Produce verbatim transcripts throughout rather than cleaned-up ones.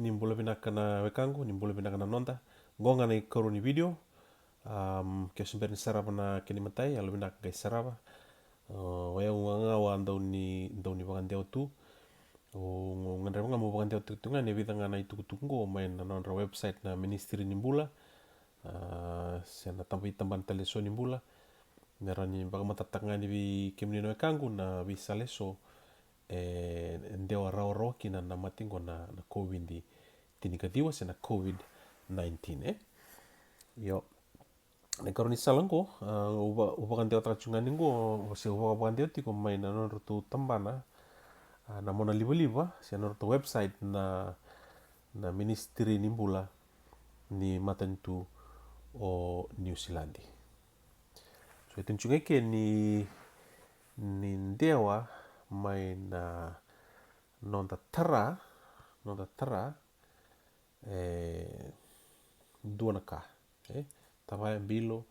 Ni bula vinaka na wekaqu, ni bula vinaka na noda. Qo ga na ikarua ni video. Um, ke o se bera ni sarava na kena imatai, yalo vinaka qai sarava. O yau ga ga au a dau ni, dau ni vakadewa tu. O gadreva ga mo vakadewa tu ga ni vica ga na itukutuku qo mai na nodra website na Ministry ni Bula, a, se na taba, itabana tale eso ni bula. Me ra ni vakamatatataka ga ni vei kemuni na wekaqu na veisala eso e dewa rawarawa kina na mate qo na, na COVID tinikaciwa se na COVID nineteen, e? Io. Na ikarua ni sala qo, a, u va-, u vakadewataka tiko ga ni qo, se u vaka-, vakadewa tiko mai na nodratou tabana, a, na mona livaliva, se na nodratou website na, na Ministry ni Bula ni matanitu o Niusiladi. So e tiko ga i ke ni, ni dewa mai na noda tara, noda tara, e dua na ka, e tavaya, bilo,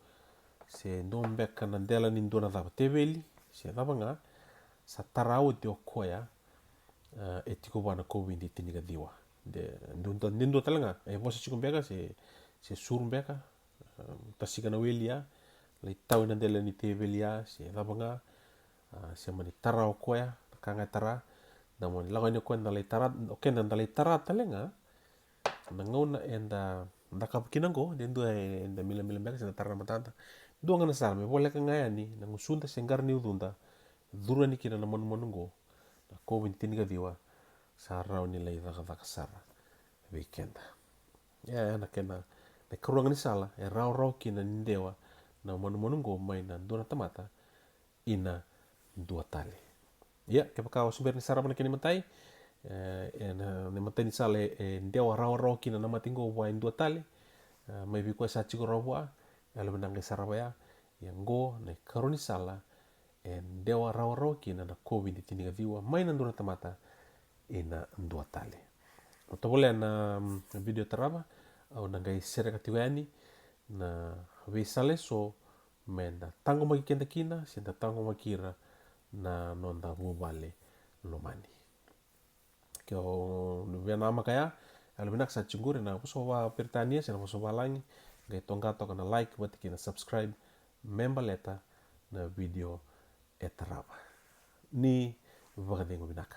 se dua beka na dela ni dua na cava, teveli se cava ga, sa tara oti o koya, e, e tiko vua na COVID tinikaciwa. De, de dua, de dua tale ga, e vosa tiko beka se, se suru beka, e, tasika na weli ya, lai tau ena dela ni teveli ya se cava ga, a, se mani tara o koya, na ka ga e tara, da mani lako yani o koya da lai tara, o keda da lai tara tale ga. Na gauna eda cakava kina qo, de dua eda milamila beka se da tara na matada. Dua ga na sala me voleka ga yani na gusuda se qara ni ucuda, curu yani kina na manumanu qo na COVID tinikaciwa, sa rawa ni lai cakacaka sara vei keda. Ia, ia na kena, na ikarua ga ni sala e rawarawa kina ni dewa na manumanu qo mai na dua na tamata ina dua tale. Ia, kevaka o se bera ni sarava na kena imatai, e, e na, na imatai ni sala e, e dewa rawarawa kina na mate qo vua e dua tale, e, mai vei koya sa tiko rawa vua, yalo vinaka qai sarava ya. Ia qo na ikarua ni sala e dewa rawarawa kina na COVID tinikaciwa mai na dua na tamata ina dua tale. Au tovolea na, mm, video tarava, au na qai sereka tiko yani na veisala eso me da taqomaki keda kina se da taqomaki ira na noda vuvale lomani. Ke o via namaka ya, yalo vinaka, sa tiko qori na vosa vakaperitania se na vosa vavalagi, qai toqa toka na like vata kei na subscribe me baleta na video e tarava. Ni vakacegu vinaka.